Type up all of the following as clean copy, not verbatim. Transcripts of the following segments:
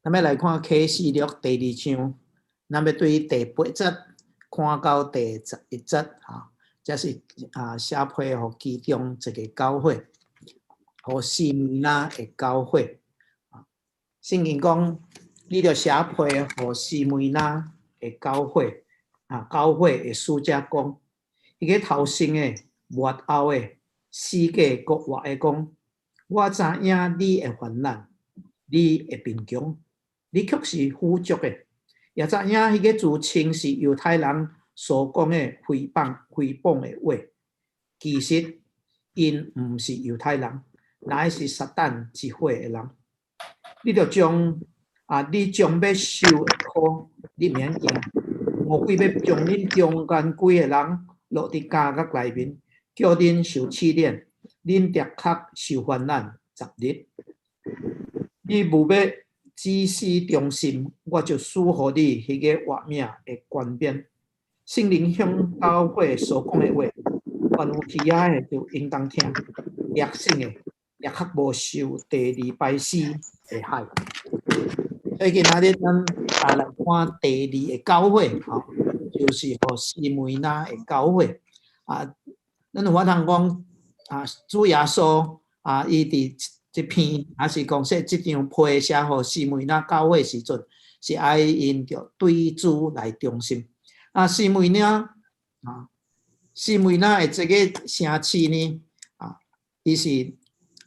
咱欲來看啟示錄第二章，咱欲對第八節看到第11節，哈，這是啊寫批予其中一个教會，予士每拿的教會。聖經講，你著寫批予士每拿的教會，啊，教會的使者講，彼个頭生的、末後的、死過閣活的講，我知影你的患難，你的貧窮，你卻是富足的。也知影彼个自稱是猶太人所講的誹謗誹謗的話，其實𪜶毋是猶太人，乃是撒旦一伙的人。你著將啊，你將欲受的苦，你免驚。魔鬼欲將恁中間幾个人落佇監獄內面，叫恁受試煉，恁的確受患難10日。你務欲至死忠心，我就賜予你彼个活命的冠冕。聖靈向教會所講的話，凡有耳仔的就應當聽。得勝的，的確無受第二擺死的害。所以今仔日咱啊來看第二个教會，吼，就是予士每拿的教會。啊，咱有法通講啊，主耶穌啊，伊佇這篇，抑是講說這張批寫予士每拿教會時陣，是愛𪜶著對主來忠心。啊，士每拿啊，士每拿的這个城市呢，啊，伊是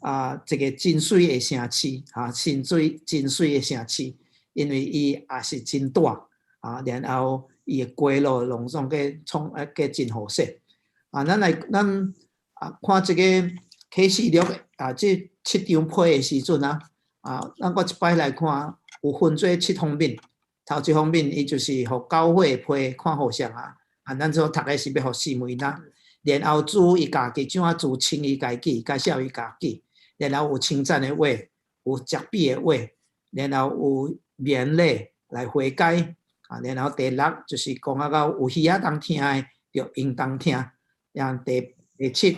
啊一个真媠的城市，啊，真媠真媠的城市，因為伊也是真大，啊，然後伊的街路攏總閣創啊閣真好勢。啊，咱來咱啊看這个啟示錄啊，這七張批的時陣啊，啊，咱閣一擺來看，有分做七方面。頭一方面，伊就是予教會批看予誰啊，啊，咱所讀的是欲予士每拿，然後主伊家己怎啊自稱伊家己，介紹伊家己，然後有稱讚的話，有責備的話，然後有勉勵來悔改，啊，然後第六就是講啊到有耳仔通聽的，就應當聽。然後第七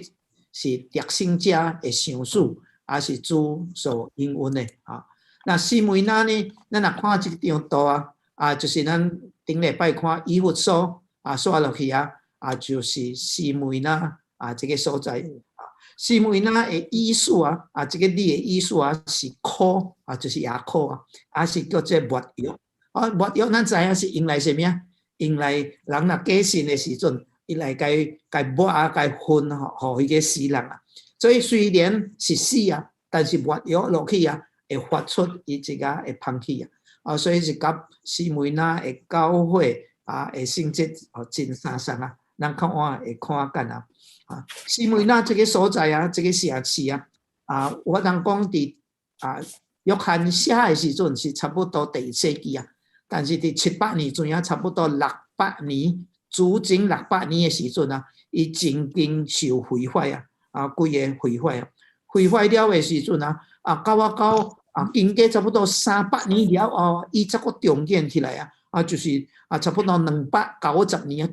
是得勝者的賞賜，也是主所應允的啊。那士每拿呢？咱若看這張圖啊，啊，就是咱頂禮拜看以弗所啊，煞落去啊，啊，就是士每拿啊，這个所在啊。士每拿的意思啊，啊，這个字的意思啊是苦啊，就是也苦啊，抑是叫做沒藥啊。沒藥咱知影是用來啥物啊？用來人若過身的時陣，伊來共共抹啊，共薰吼，予彼个死人啊。所以雖然是死啊，但是沒藥落去啊，會發出伊一个會芳氣啊。啊，所以是佮士每拿的教會啊，的性質哦真相像啊，咱較晚會看見啊。啊，士每拿這个所在啊，這个城市啊，啊，我通講佇啊約翰寫的時陣是差不多第一世紀啊，但是佇700年前啊，差不多六百年，主前六百年的時陣啊，伊曾經受毀壞啊，啊，規个毀壞啊，毀壞了的時陣啊，啊，到啊到啊，經過差不多300年了後，伊才閣重建起來啊，啊，就是啊，差不多290年啊，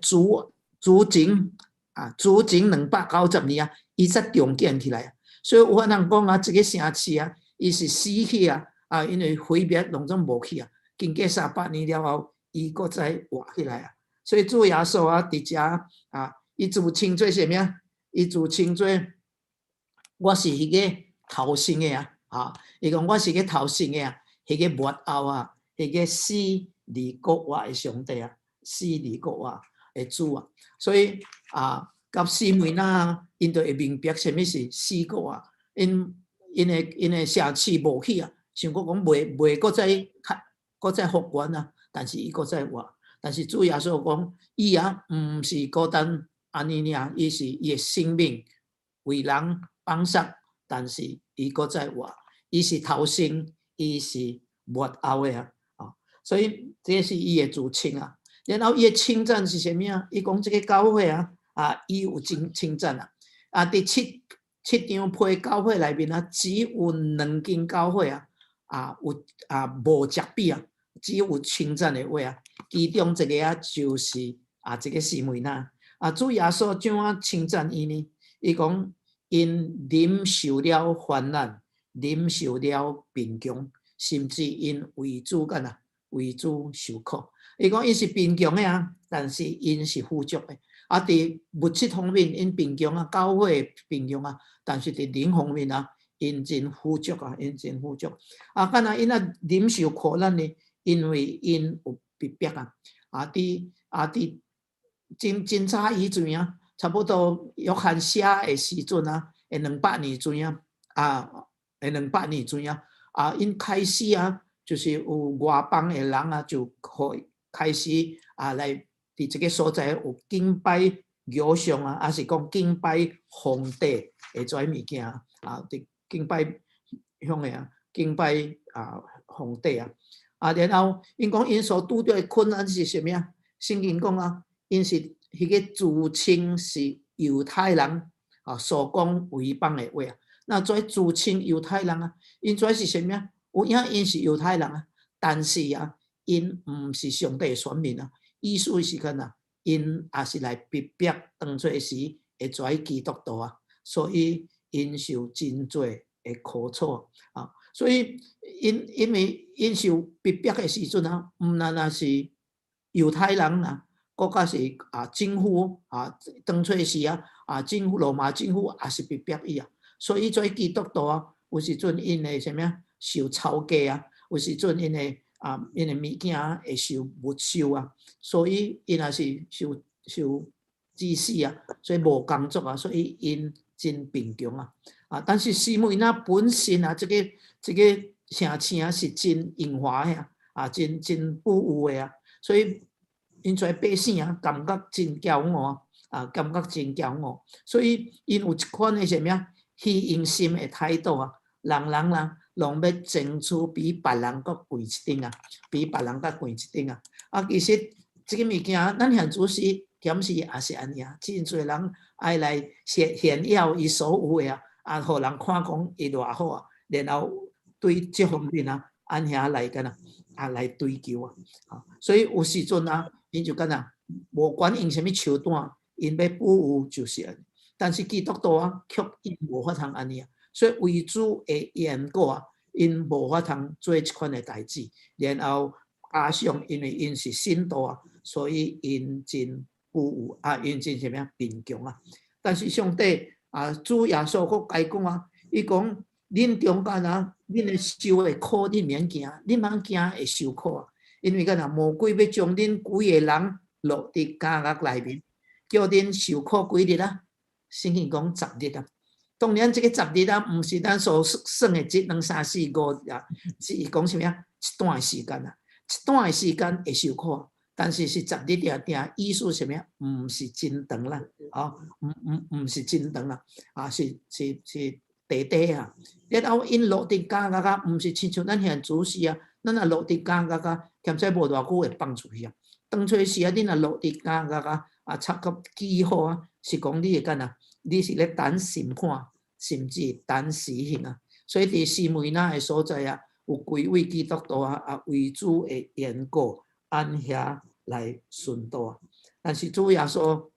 主前290年啊，伊才重建起來啊。所以有法通講啊，這个城市啊，伊是死去啊，啊，因為毀滅攏總無去啊。經過三百年了後，伊閣再活起來啊。所以主耶穌啊，佇遮啊，伊自稱做啥物啊？伊自稱做我是彼个頭生的啊，啊，伊講我是个頭生的啊，彼个末後啊，彼个死而復活的上帝啊，死而復活的主啊。所以啊，佮士每拿，𪜶就會明白啥物是死復活，𪜶的城市無去啊，想閣講袂閣再較閣再復原啊，但是伊閣再活。但是主耶穌講，伊啊毋是孤單按呢爾，伊是伊的生命為人放殺，但是伊閣再活，伊是頭生，伊是末後的啊，啊，所以這是伊的自稱啊。然後伊的稱讚是啥物啊？伊講這个教會啊，啊，伊有真稱讚啊。啊，佇七張批教會內面啊，只有兩間教會啊，啊有啊無責備啊，只有稱讚的話啊。其中一个啊，就是啊，這个士每拿啊，主耶穌怎啊稱讚伊呢？伊講𪜶忍受了患難，忍受了貧窮，甚至𪜶為主干啊，為主受苦。伊講𪜶是貧窮的啊，但是𪜶是富足的。啊，佇物質方面，𪜶貧窮啊，教會貧窮啊，但是佇靈方面啊，𪜶真富足啊，𪜶真富足。啊，敢若𪜶啊忍受苦難呢？因為𪜶有被逼啊。啊，佇真真早以前啊，差不多約翰寫的時陣啊，會200年前啊，啊，會兩百年前啊，啊，𪜶開始啊，就是有外邦的人啊，就開始啊來佇這个所在有敬拜偶像啊，抑是講敬拜皇帝的這物件啊，佇敬拜向個啊，敬拜啊皇帝啊，啊，然後𪜶講𪜶所拄著的困難是啥物啊？聖經講啊，𪜶是彼个自稱是猶太人啊，所講毀謗的話啊。那這自稱猶太人啊，𪜶這是啥物啊？有影𪜶是猶太人啊，但是啊，𪜶毋是上帝的選民啊。意思是講啊，𪜶也是來逼迫當初時會做基督徒啊，所以𪜶受真濟的苦楚啊。所以𪜶因為𪜶受逼迫的時陣啊，毋但若是猶太人啊，閣較是啊政府啊，當初時啊啊政府羅馬政府也是逼迫伊啊。所以做基督徒啊，有時陣𪜶會啥物啊，受抄家啊，有時陣𪜶會啊，𪜶的物件會受沒收啊，所以𪜶也是受致死啊，所以無工作啊，所以𪜶真貧窮啊。啊，但是士每拿本身啊，這個城市啊是真榮華的啊，啊，真真富有的啊，所以𪜶這百姓啊，感覺真驕傲啊，感覺真驕傲，所以𪜶有一款的啥物啊，虛榮心的態度啊，人人啦，攏欲爭取比別人閣懸一等啊，比別人閣懸一等啊。啊，其實這個物件，咱現主時檢視也是按呢啊，真濟人愛來顯耀伊所有的啊，啊，予人看講伊偌好啊，然後對這方面啊，按遐來干啊，啊來追求啊，啊，所以有時陣啊，𪜶就干啊，無管用啥物手段，𪜶欲保有就是按呢。但是基督徒啊，卻𪜶無法通按呢啊，所以為主的緣故啊，𪜶無法通做這款的代誌，然後加上因為𪜶是信徒啊，所以𪜶真富有啊，𪜶真啥物啊貧窮啊。但是上帝啊，主耶穌閣共伊講啊，伊講恁中間啊，恁會受的苦，恁免驚，恁茫驚會受苦啊，因為干啊，魔鬼欲將恁規个人落佇監獄內面，叫恁受苦幾日啊？聖經講十日啊。當然，這個十日啊，毋是咱所算的一、兩、三、四、五日啊，是伊講啥物啊？一段時間啊，一段時間會受苦，但是是十日定定，意思啥物啊？毋是真長啦，哦，毋是真長啦，啊，是短短啊。然後𪜶落佇監獄啊，毋是親像咱現主時啊，咱若落佇監獄啊，欠使無偌久會放出去啊。當初時啊，恁若落佇監獄啊，啊，插個記號啊，是講你會干啊？你是咧等審判，甚至等死刑啊！所以佇士每拿的所在啊，有幾位基督徒啊，啊為主的緣故，按遐來殉道啊。但是主耶穌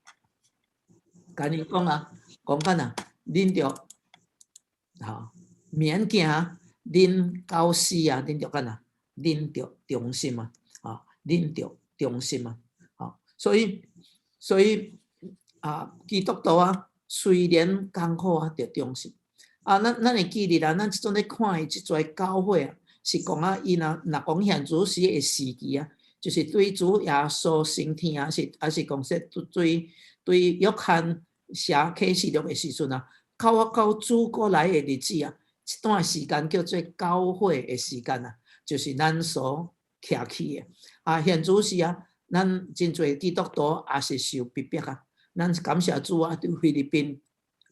共𪜶講啊，講干啊，恁著吼免驚，恁到死啊，恁著干啊，恁著忠心啊，啊，恁著忠心啊，吼，所以啊，基督徒啊，雖然艱苦啊，著忠心。啊，咱會記得啦，咱這陣咧看的這座教會啊，是講啊，伊若講現主時的時期啊，就是對主耶穌升天啊，是講說對約翰寫啟示錄的時陣啊，到主過來的日子啊，這段時間叫做教會的時間啊，就是咱所徛起的。啊，現主時啊，咱真濟基督徒也是受逼迫啊。咱感謝主啊，佇菲律賓，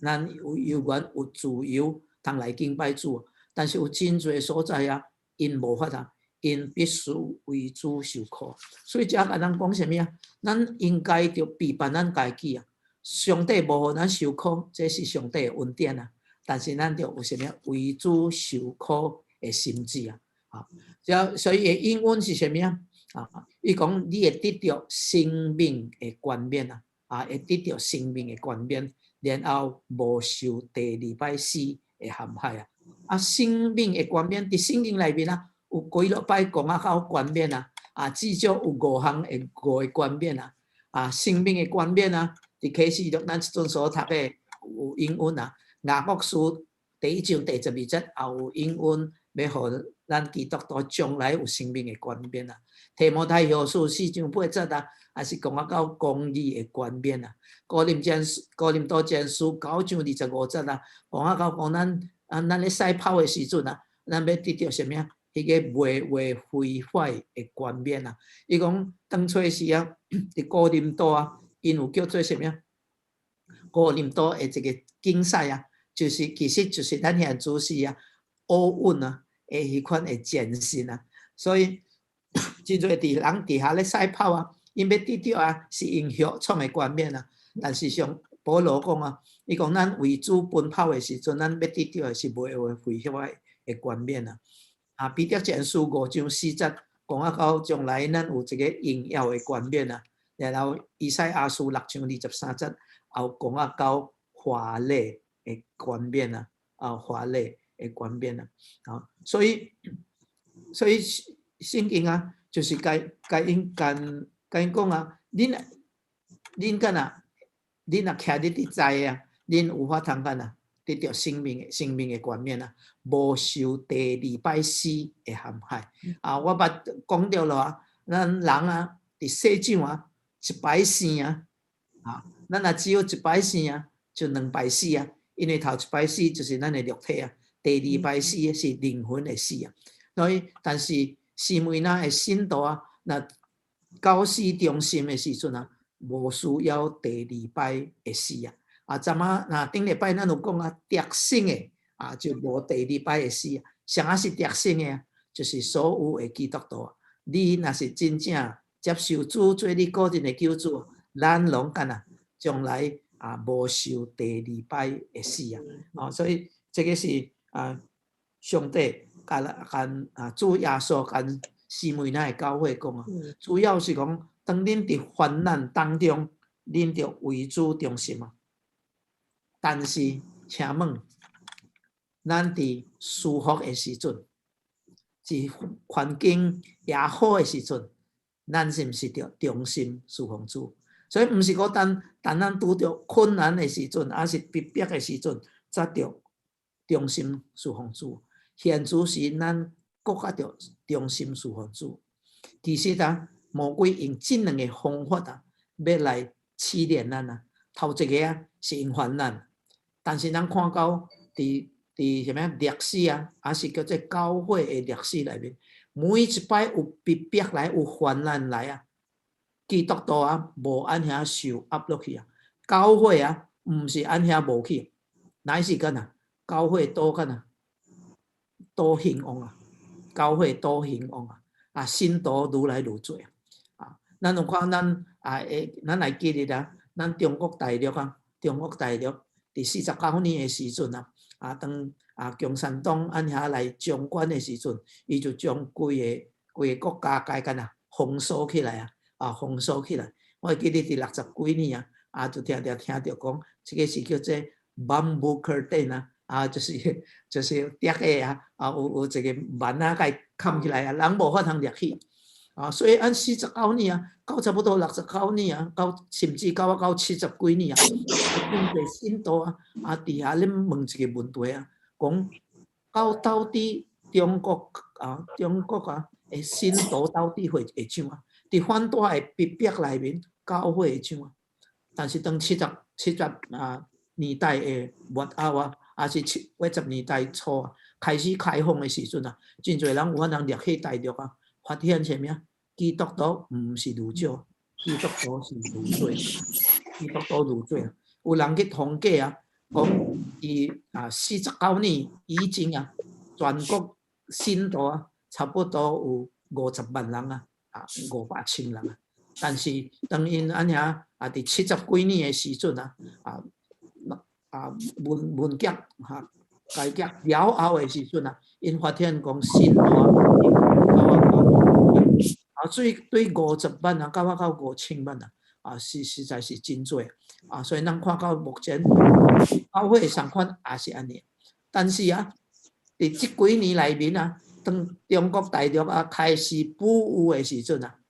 咱有緣有自由通來敬拜主，但是有真濟所在啊，𪜶無法啊，𪜶必須為主受苦。所以遮共咱講啥物啊？咱應該著備辦咱家己啊。上帝無予咱受苦，這是上帝的恩典啊。但是咱著有啥物為主受苦的心志啊。啊，所以應允是啥物啊？啊，伊講你會得著生命的冠冕啊。啊，會得著生命的冠冕，然後無受第二擺死的陷害啊！啊，生命的冠冕佇聖經內面啊，有幾落擺講啊到冠冕啊，啊至少有五項的五个冠冕啊，啊生命的冠冕啊，佇啟示錄咱這陣所讀的有應允啊，雅各書第一章第12節也有應允，欲予咱基督徒將來有生命的冠冕啊。提摩太後書四章八節啊，也是講啊到公義的冠冕啊。哥林多前書九章25節啊，講啊到講咱啊，咱咧賽跑的時陣啊，咱欲得著啥物啊？彼個袂毀壞的冠冕啊。伊講當初時啊，佇哥林多啊，𪜶有叫做啥物啊？哥林多的一個競賽啊，就是其實就是咱現主時啊，奧運啊，的彼款的精神啊。所以真濟佇人佇遐咧賽跑啊，𪜶欲得著啊，是用血創的冠冕啊。但是像保羅講啊，伊講咱為主奔跑的時陣，咱欲得著的是袂會毀壞的冠冕啊。啊，彼得前書五章四節講啊到將來咱有一個榮耀的冠冕啊。然後以賽亞書六章23節也有講啊到華麗的冠冕啊，啊華麗的冠冕啊。啊，所以聖經啊，就是共共𪜶共共𪜶講啊，恁敢若恁若徛佇佇知啊，恁有法通干啊，得著生命的冠冕啊，無受第二擺死的陷害。啊，我捌講著咯啊，咱人啊，佇世上啊，一擺生啊，啊，咱若只有一擺生啊，就兩擺死啊，因為頭一擺死就是咱的肉體啊，第二擺死是靈魂的死啊。所以，但是士每拿的信徒啊，若到死忠心的時陣啊，無需要第二擺的死啊。啊，昨仔若頂禮拜咱有講啊，得勝的啊，就無第二擺的死啊。啥物是得勝的啊？就是所有的基督徒，你若是真正接受主做你個人的救主，咱攏干啊，將來啊無受第二擺的死啊！哦，所以這個是啊，上帝共共啊主耶穌共士每拿的教會講啊，主要是講當恁佇患難當中，恁著為主忠心啊。但是，請問，咱佇舒服的時陣，是環境也好的時陣，咱是毋是著忠心侍奉主？所以，毋是講等等咱拄著困難的時陣，抑是逼迫的時陣，才著忠心侍奉主。現此時咱閣較著忠心侍奉主。其實啊，魔鬼用這兩个方法啊，欲來試煉咱啊。頭一个啊，是用患難，但是咱看到佇啥物歷史啊，抑是叫做教會的歷史內面，每一擺有逼迫來，有患難來啊，基督徒啊，無按遐受壓落去啊，教會啊，毋是按遐無去，乃是干啊，教會多干啊，多興旺啊，教會多興旺啊，啊，信徒愈來愈濟啊，啊，咱有看咱啊，會咱會記得啊，咱中國大陸啊，中國大陸佇49年的時陣啊，啊，當啊共產黨按遐來掌權的時陣，伊就將規个規个國家共干啊封鎖起來啊，啊封鎖起來。我會記得佇六十幾年啊，啊就定定聽著講，這个是叫做 bamboo curtain 啊，啊就是竹的啊，啊有一个幔仔共崁起來啊，人無法通入去。啊，所以按四十九年啊，到差不多六十九年啊，到甚至到到七十幾年啊，真濟信徒啊，啊佇遐咧問一个問題啊，講到底中國啊，中國啊，的信徒到底會會怎啊？佇反大的逼迫內面，教會會怎啊？但是當七十啊年代的末後啊，抑是七八十年代初啊，開始開放的時陣啊，真濟人有法通入去大陸啊，發現啥物啊？基督徒毋是愈少，基督徒是愈濟，基督徒愈濟啊！有人去統計啊，講佇啊四十九年以前啊，全國信徒啊，差不多有50萬人啊，啊500千人啊。但是當𪜶按遐啊，佇七十幾年的時陣啊，啊啊文文革哈改革了後的時陣啊，𪜶發現講信徒啊，啊，所以對50萬啊，到啊到5000萬啊，啊是實在是真濟啊，所以咱看到目前教會相款也是按呢。但是啊，佇這幾年內面啊，當中國大陸啊開始富有的時陣啊，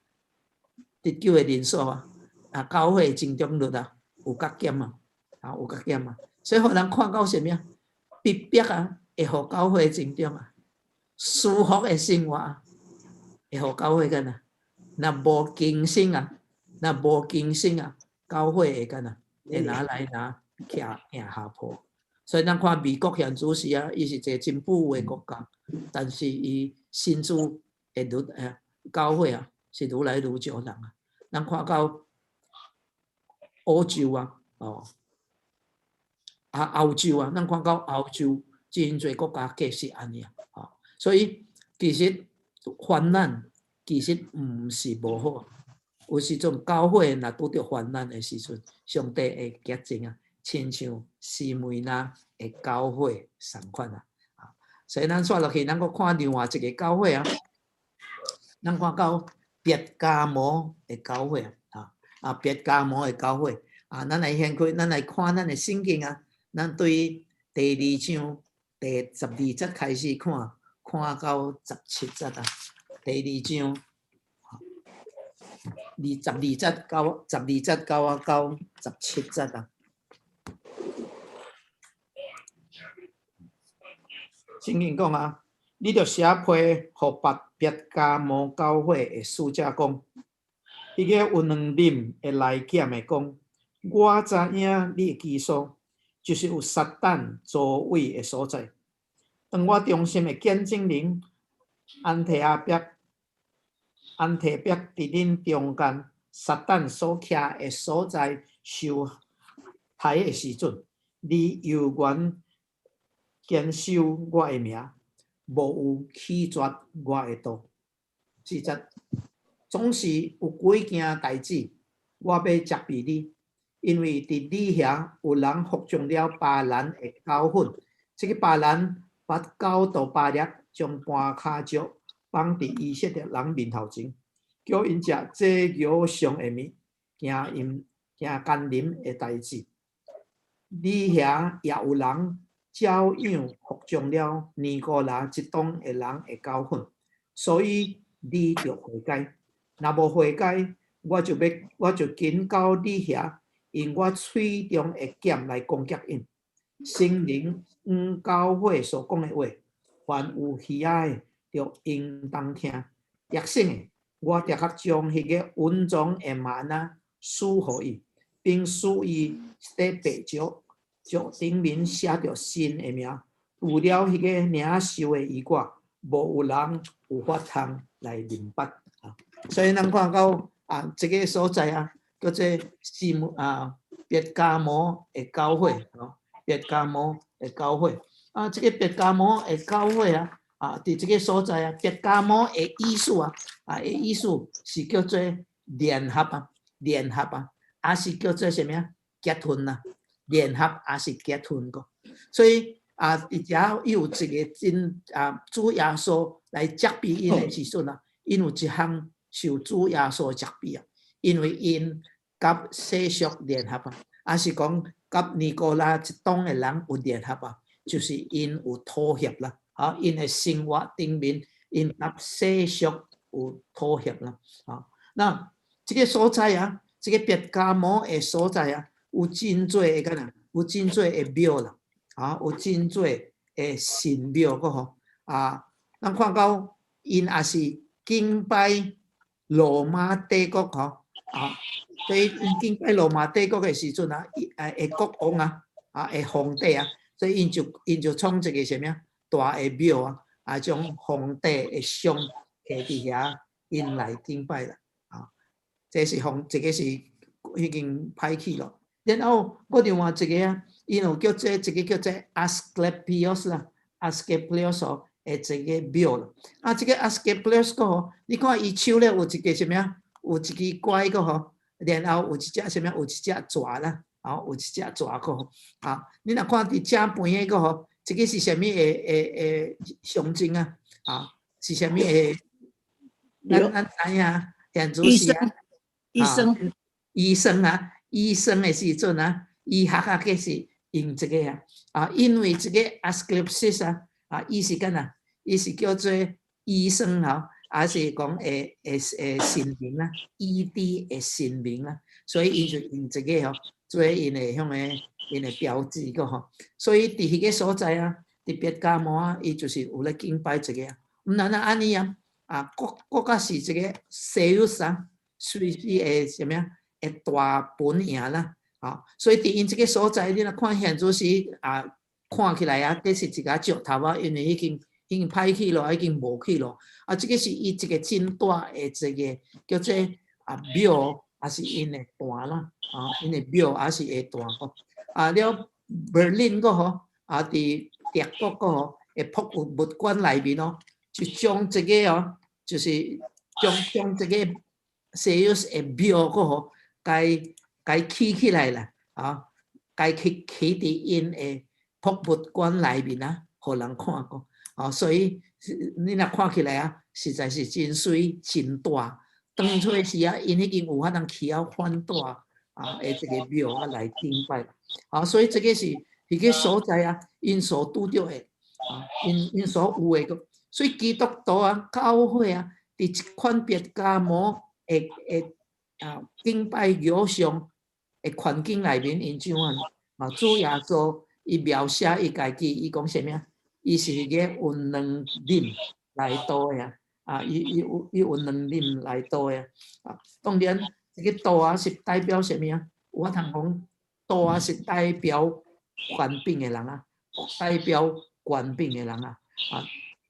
得救的人數啊，教會增長率啊，有較減啊，有較減啊。所以予人看到啥物啊？逼迫啊，會予教會增長啊；舒服的生活啊，會予教會敢若？若無更新啊，若無更新啊，教會會敢若？會拿來拿徛行下坡。所以咱看美國現主時啊，伊是一個真富有的國家，但是伊信主的率教會啊，是愈來愈少人啊。咱看到歐洲啊，歐洲啊，咱看到歐洲真濟國家皆是按呢啊，所以其實患難其實毋是無好，有時陣教會若拄著患難的時陣，上帝會潔淨啊，親像士每拿的教會仝款啊。所以咱煞落去，咱閣看另外一個教會啊，咱看到別迦摩的教會啊，別迦摩的教會啊，咱來掀開，咱來看咱的聖經啊，咱對第二章第12節開始看，看到17節啊，第二章22節到17節啊。聖經講啊，你著寫批予別迦摩教會的使者講，彼個有兩面的利劍的講，我知影你的居所，就是有撒旦座位的所在。當我忠心的見證人安提阿伯，安提伯佇恁中間，撒旦所徛的所在受刣的時陣，你猶原堅守我的名，無有棄絕我的道。4節，總是有幾件代誌，我欲責備你，因為佇你遐有人服從了巴蘭的教訓。這個巴蘭捌教導巴勒將絆跤石放佇以色列人面頭前，叫𪜶食祭偶像的物，行淫行姦淫的代誌。你遐也有人照樣服從了尼哥拉這黨的人的教訓，所以你著悔改。若無悔改，我就緊到你遐，用我喙中的劍來攻擊𪜶。聖靈向教會所講的話，凡有耳仔的，就應當聽。得勝的，我的確將彼個隱藏的嗎哪賜予伊，並賜伊一塊白石，石頂面寫著新的名。除了彼個領受的以外，無有人有法通來認捌。所以咱看到啊，這個所在啊，叫做士每別迦摩的教會，別迦摩的教會啊，這個別迦摩的教會啊，佇這個所在啊，別迦摩的意思啊，的意思是叫做聯合啊，聯合啊，抑是叫做啥物啊？結婚啊，聯合抑是結婚個。所以啊，佇遮伊有一個真主耶穌來責備𪜶的時陣啊，𪜶有一項受主耶穌責備啊，因為𪜶佮世俗聯合啊，抑是講佮尼哥拉這黨的人有聯合啊，就是𪜶有妥協啦，𪜶的生活頂面，𪜶佮世俗有妥協啦，那這個所在啊，這個別迦摩的所在啊，有真濟的敢若，有真濟的廟啦，有真濟的神廟閣吼，咱看到𪜶也是敬拜羅馬帝國吼，所以𪜶敬拜羅馬帝國的時陣啊，伊的國王啊，的皇帝啊，所以𪜶就創一個啥物啊，大的廟啊，將皇帝的像摕佇遐，𪜶來敬拜啦，這是皇，這個是已經歹去咯。然後閣另外一個啊，𪜶有叫做一個叫做 Asclepius 啦，Asclepius 的一個廟啦。這個 Asclepius 閣吼，你看伊手咧有一個啥物啊？有一支拐閣吼，然後有一隻啥物？有一隻蛇啦，有一隻蛇閣吼。你若看佇正邊的閣吼，這個是啥物的象徵啊？是啥物的？咱知影，現主時啊，醫生，醫生啊，醫生的時陣啊，醫學啊，計是用這個啊，因為這個 Asclepius 啊，伊是敢若，伊是叫做醫生吼，抑是講會神明啦，醫治的神明啦，所以𪜶就用這個吼做𪜶的向個𪜶的標誌個吼。所以佇彼個所在啊，佇別迦摩啊，伊就是有咧敬拜這個啊。毋但若按呢啊，啊，閣閣較是這個宙斯啊，隨時會啥物啊，會大本營啦，啊，所以佇𪜶這個所在，你若看現陣時啊，看起來啊，這是一个石頭啊，因為已經歹去咯，已經無去咯。啊，這個是伊一個真大的一個叫做啊廟，抑是𪜶的壇啦，啊，𪜶的廟抑是會壇個。啊，了柏林閣吼，啊，佇德國閣吼，會博物館內面哦，就將這個哦，就是將這個宙斯的廟閣吼，共起起來啦，啊，共起起佇𪜶的博物館內面啊，予人看過。哦，所以你若看起來啊，實在是真媠真大。當初時啊，𪜶已經有法通起啊反大啊，的這個廟啊來敬拜。啊，所以這個是彼個所在啊，𪜶所拄著的啊，𪜶所有的個。所以基督徒啊，教會啊，佇這款別迦摩的啊敬拜偶像的環境內面，𪜶怎樣啊？主耶穌伊描寫伊家己，伊講啥物啊？伊是彼個有兩面來刀的啊！啊，伊有兩面來刀的啊！當然，這個刀啊是代表啥物啊？有法通講，刀啊是代表權柄的人啊，代表權柄的人啊！啊，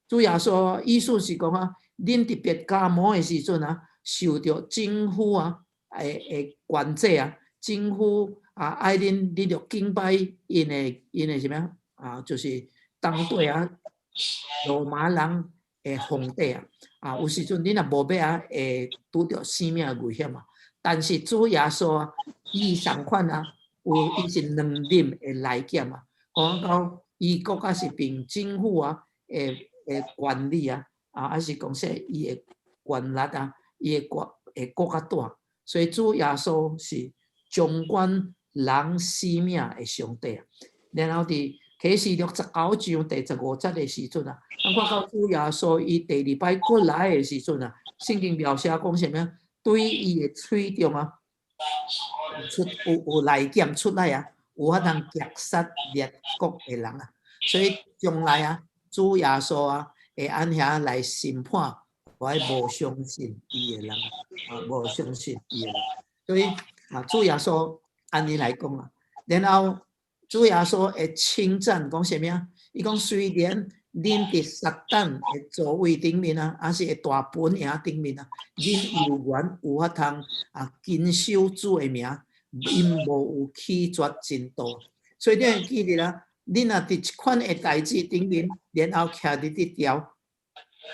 主耶穌意思是講啊，恁佇別迦摩的時陣啊，受著政府啊，的管制啊，政府啊愛恁，恁著敬拜𪜶的啥物啊？啊，就是當地啊，羅馬人的皇帝啊，啊，有時陣恁若無欲啊，會拄著生命危險啊。但是主耶穌啊，伊仝款啊，有伊是兩刃的利劍啊，講到伊閣較是憑政府啊，的權力啊，啊，抑是講說伊的權力啊，伊的權會閣較大。所以主耶穌是掌管人生命的上帝啊。然後佇啟示錄19章第15節的時陣啊，咱看到主耶穌伊第二擺過來的時陣啊，聖經描寫講啥物？對伊的喙中啊，出有利劍出來啊，有法通擊殺列國的人啊。所以將來啊，主耶穌啊，會按遐來審判我無相信伊的人啊，無相信伊的人。所以啊，主耶穌按呢來講啊，然後主耶穌會稱讚講啥物啊？伊講雖然恁佇撒旦的座位頂面啊，抑是大本營頂面啊，恁猶原有法通啊謹守主的名，𪜶無有棄絕真道。所以你會記得啦，恁若佇這款的代誌頂面，然後徛佇這條，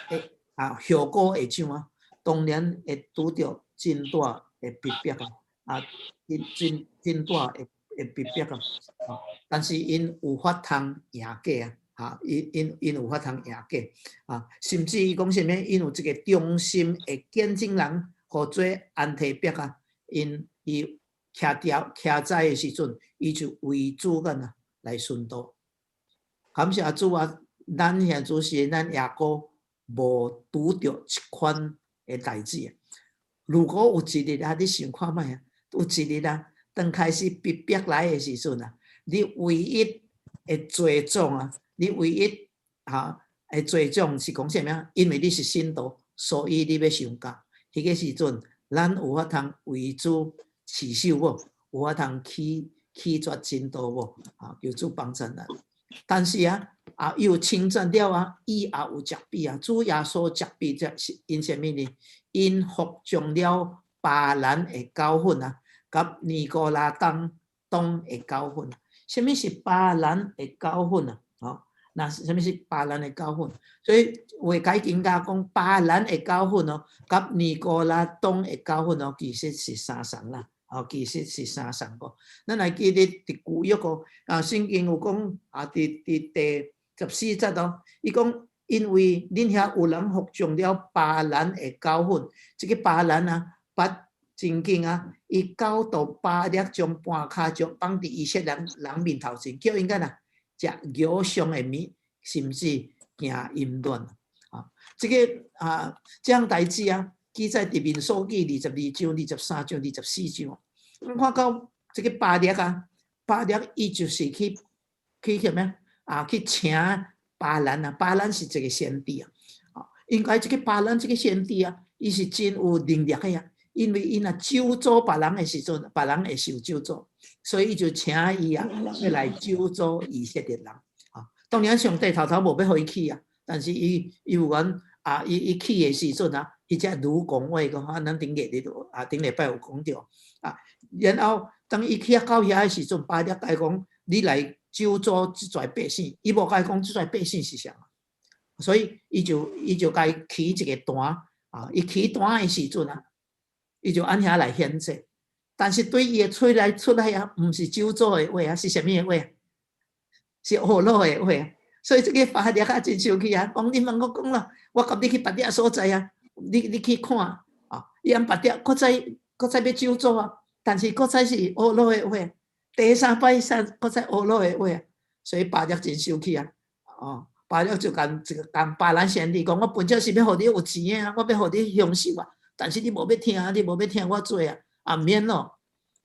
會啊後果會怎啊？當然會拄著真大的逼迫啊，啊，真真真大的逼迫啊！但是𪜶有法通贏過啊！哈，𪜶有法通贏過啊！甚至伊講啥物？𪜶有一個忠心的見證人，號做安提帕啊！𪜶伊徛條徛在的時陣，伊就為主干啊來殉道。感謝主啊！咱現在是咱也閣無拄著這款的代誌。如果有一日啊，你想看覓啊？有一日啊，當開始逼迫來的時陣啊，你唯一的罪狀啊，你唯一哈的罪狀是講啥物啊？因為你是信徒，所以你欲受教。彼個時陣，咱有法通為主持守無？有法通棄絕真道無？啊，求主幫助咱。但是啊，啊，伊有稱讚了啊，伊也有責備啊。主耶穌責備這是𪜶啥物呢？𪜶服從了巴蘭的教訓啊，佮尼哥拉黨的教訓。啥物是巴蘭的教訓啊？吼，那啥物是巴蘭的教訓？所以有的解經家講巴蘭的教訓哦，佮尼哥拉黨的教訓哦，其實是相仝啦。哦，其實是相仝個。咱來記得佇舊約哦，啊，聖經有講啊，佇第14節哦，伊講因為恁遐有人服從了巴蘭的教訓，這個巴蘭啊，捌真經啊，伊教導巴勒將盤跤杖放佇以色列人面頭前，叫𪜶干啊，食偶像的物，甚至行淫亂啊。這個啊，這項代誌啊，記載佇民數記22章、23章、24章。咱看到這個巴勒啊，巴勒伊就是去啥物啊？去請巴蘭啊，巴蘭是一個先知啊。應該這個巴蘭這個先知啊，伊是真有能力的啊，因為伊若咒詛別人的時陣，別人會受咒詛，所以伊就請伊啊，欲來咒詛以色列人。啊，當然上帝頭頭無欲予伊去啊，但是伊有講啊，伊去的時陣啊，彼隻女講話講啊，咱頂個日啊，頂禮拜有講著啊。然後當伊去到遐的時陣，巴勒共伊講，你來咒詛這撮百姓，伊無共伊講這撮百姓是啥。所以伊就共伊起一個壇啊，伊起壇的時陣啊，伊就按遐來獻祭。但是對伊的喙內出來啊，毋是咒詛的話啊，是啥物的話？是呵咾的話啊。所以這個巴勒啊真生氣啊，講你茫閣講啦，我共你去別個所在啊，你去看啊，伊按別個閣再閣再欲咒詛啊，但是閣再是呵咾的話，第三擺煞閣再呵咾的話，所以巴勒真生氣啊，哦。巴勒就共這個共巴蘭先知講，我本來是欲予你有錢的啊，我欲予你享受啊，但是你無欲聽，你無欲聽我做啊，啊免咯。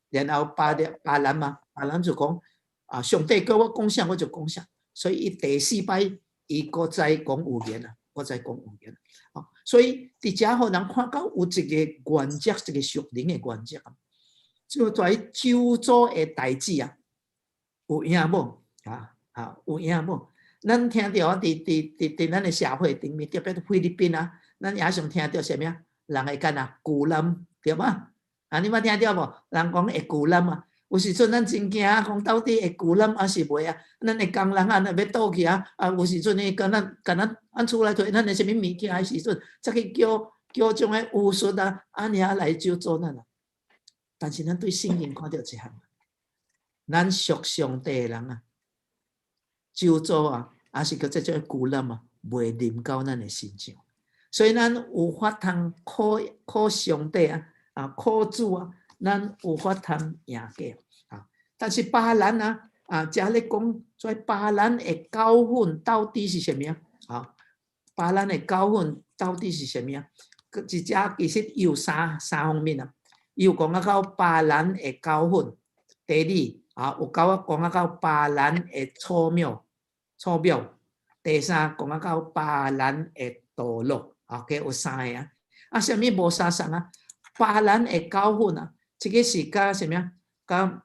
然後巴勒巴蘭嘛，巴蘭就講啊，上帝叫我講啥我就講啥，所以伊第四擺伊閣再講預言啊，閣再講預言。啊，所以佇遮予人看到有一個原則，一個屬靈的原則啊，就在咒詛的代誌啊，有影無？啊啊，有影無？咱聽著啊，佇咱的社會頂面，特別菲律賓啊，咱也常聽著啥物啊？人會干啊，kulam 對嗎？啊，你捌聽著無？人講會 kulam 啊，有時陣咱真驚啊，講到底會 kulam 抑是袂啊？咱的工人啊，若欲倒去啊，啊，有時陣伊敢若敢若按厝內提咱的啥物物件的時陣，才去叫叫種的巫術啊，按呢來咒詛咱啊。但是咱對聖經看著一項，咱屬上帝的人啊，咒詛啊，抑是叫這種 kulam 啊，袂臨到咱的身上，所以咱有法通靠靠上帝啊，啊靠主啊，咱有法通贏過啊。但是巴蘭啊，啊，遮咧講，這巴蘭的教訓到底是啥物啊？啊，巴蘭的教訓到底是啥物啊？佇遮其實有三方面啊，伊有講啊到巴蘭的教訓，第二啊，有講講啊到巴蘭的錯謬。錯謬，第三講啊到巴蘭的墮落，啊，計有三個啊，啊，啥物無相仝啊？巴蘭的教訓啊，這個是佮啥物啊？佮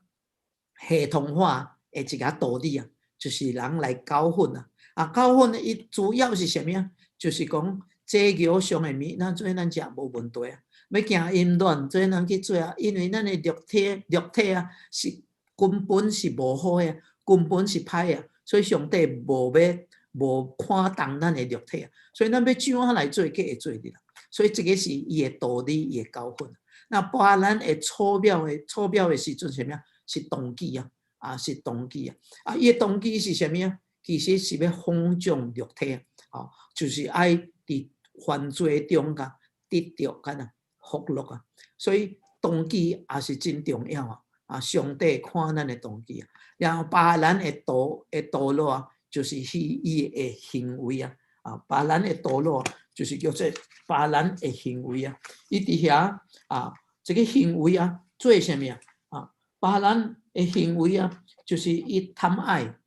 系統化的一個道理啊，就是人來教訓啊，啊，教訓伊主要是啥物啊？就是講這偶像的物，咱做咱食無問題啊。欲行淫亂，做咱去做啊，因為咱的肉體啊，是根本是無好的，根本是歹啊。所以上帝無欲無看重咱的肉體啊，所以咱欲怎樣來做，計會做得啦。所以這個是伊的道理，伊的教訓。那巴蘭的錯謬的時陣啥物啊？是動機啊，啊是動機啊。啊，伊的動機是啥物啊？其實是欲放縱肉體啊，就是愛佇犯罪中間得著敢若福樂啊。所以動機也是真重要啊。啊，上帝看咱的動機啊。然後巴蘭的墮落啊，就是伊的行為啊。啊，巴蘭的墮落就是叫做巴蘭的行為啊。伊佇遐啊，這個行為啊，做啥物啊？啊，巴蘭的行為啊，就是伊貪愛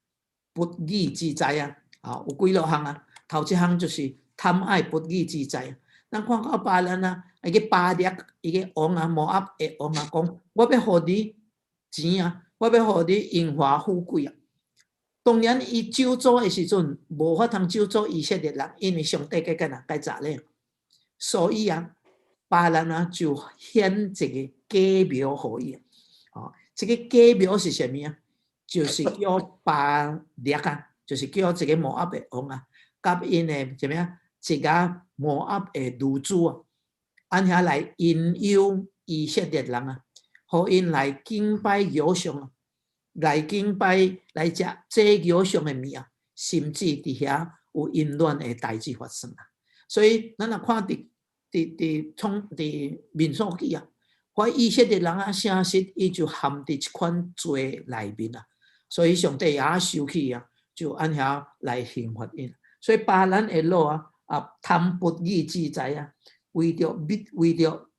不義之財啊。啊，有幾落項啊？頭一項就是貪愛不義之財。咱看到巴蘭啊，伊個巴勒，伊個王啊，摩押的王啊，講我欲予你錢啊，我欲予你榮華富貴啊。當然，伊咒詛的時陣，無法通咒詛以色列人，因為上帝計干啊，該查咧。所以啊，巴蘭啊就顯一個假苗予伊。哦，這個假苗是啥物啊？就是叫巴勒啊，就是叫這個摩押的王啊，佮𪜶的啥物啊？一個摩押的女子啊，按遐來引誘以色列人啊，予𪜶來敬拜偶像啊，來敬拜來食祭偶像的物啊，甚至佇遐有淫亂的代誌發生啊。所以咱若看佇民數記啊，看以色列人啊，誠實伊就陷佇這款罪內面啊，所以上帝也生氣啊，就按遐來刑罰𪜶。所以巴蘭的路啊，啊，貪不義之財啊，為著物為著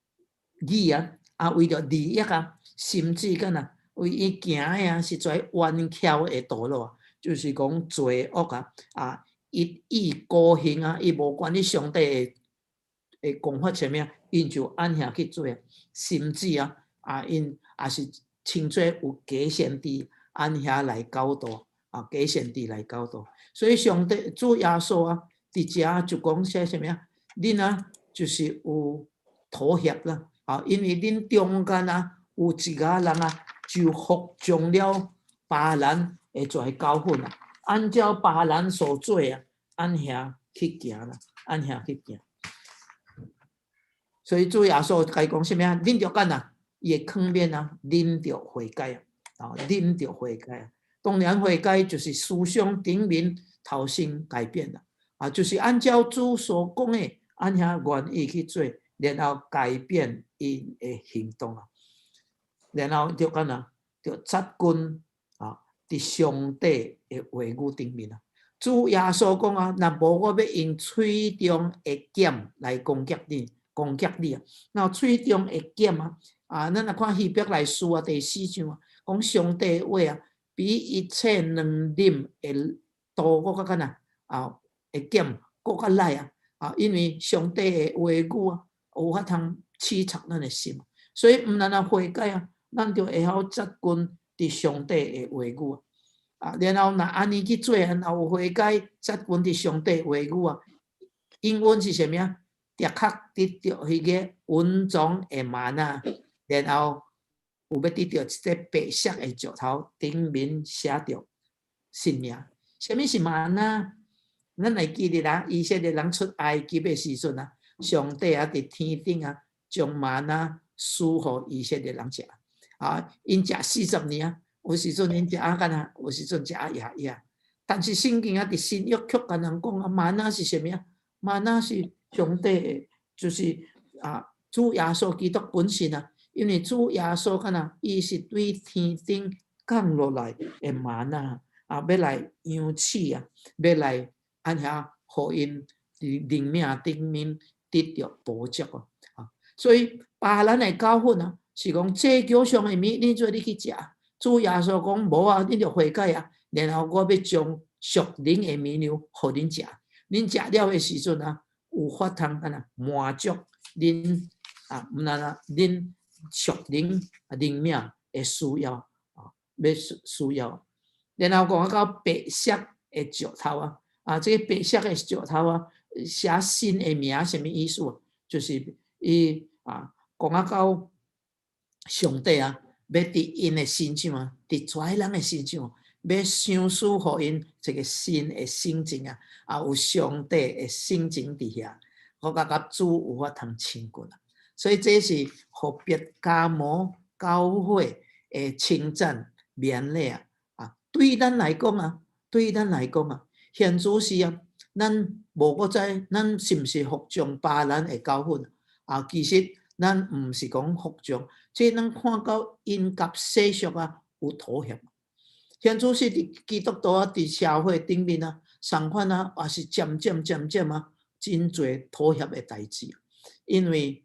義啊，啊為著利益啊，甚至敢若為伊行的啊，是跩彎曲的道路啊，就是講罪惡啊，啊，一意孤行啊，伊無管你上帝的講法啥物，𪜶就按遐去做啊，甚至啊，啊，𪜶也是稱做有假先知按遐來教導啊，假先知來教導。所以上帝主耶穌啊，佇遮就講說啥物啊？恁啊，就是有妥協啦，啊，因為恁中間啊有一寡人啊，就服從了巴蘭的跩教訓啊，按照巴蘭所做啊，按遐去行啦，按遐去行。所以主耶穌共伊講啥物啊？恁著按啊，伊會勸勉啊，恁著悔改啊，啊，恁著悔改啊。當然悔改就是思想頂面頭先改變啦，啊，就是按照主所講的，按遐願意去做，然後改變𪜶的行動啊，然後就按啊，就扎根啊，佇上帝的話語頂面啊。主耶穌講啊，若無我欲用喙中的劍來攻擊你，攻擊你啊！那喙中的劍啊，啊，咱若看希伯來書啊第四章啊，講上帝話啊，比一切兩刃的刀閣較敢若啊，的劍閣較利啊！啊，因為上帝的話語啊，有法通刺插咱的心，所以毋但若悔改啊，咱就會曉扎根佇上帝的話語啊！啊，然後若按呢去做，若有悔改扎根佇上帝話語啊，英文是啥物啊？的確得著彼个隱藏的嗎哪，然後有欲得著一塊白色的石頭，頂面寫著新名。啥物是嗎哪？咱會記得啊，以色列人出埃及的時陣啊，上帝啊佇天頂啊，將嗎哪賜予以色列人食。啊，𪜶食40年啊，有時陣𪜶食啊敢若，有時陣食啊掖掖。但是聖經啊，佇新約卻共人講啊，嗎哪是啥物啊？嗎哪是上帝，就是啊，主耶穌基督本身啊。因為主耶穌敢若，伊是對天頂降落來的嗎哪啊，欲來養飼啊，欲來按遐予𪜶佇靈命頂面得著補足哦。啊，所以巴蘭的教訓啊，是講這腳上的物，你做你去食。主耶穌講無啊，你著悔改啊，然後我欲將屬靈的物糧予恁食，恁食了的時陣啊，有法通按怎滿足恁啊，毋但啊，恁屬靈靈命的需要啊，欲需要。然後講到白色的石頭啊，啊，這個白色的石頭啊，寫新的名啥物意思啊？就是伊啊，講啊到上帝啊，欲佇𪜶的身上啊，佇遮人的身上，欲賞賜予𪜶一個新的性情啊，啊，有上帝的性情佇遐，閣較佮主有法通親近啊。所以這是予別迦摩教會的稱讚勉勵啊！啊，對咱來講啊，對咱來講啊，現主時啊，咱無閣知咱是毋是服從巴蘭的教訓啊？其實咱毋是講服從，這咱看到𪜶佮世俗啊有妥協。現主時佇基督徒啊，佇社會頂面啊，相款啊，也是漸漸漸漸啊，真濟妥協的代誌。因為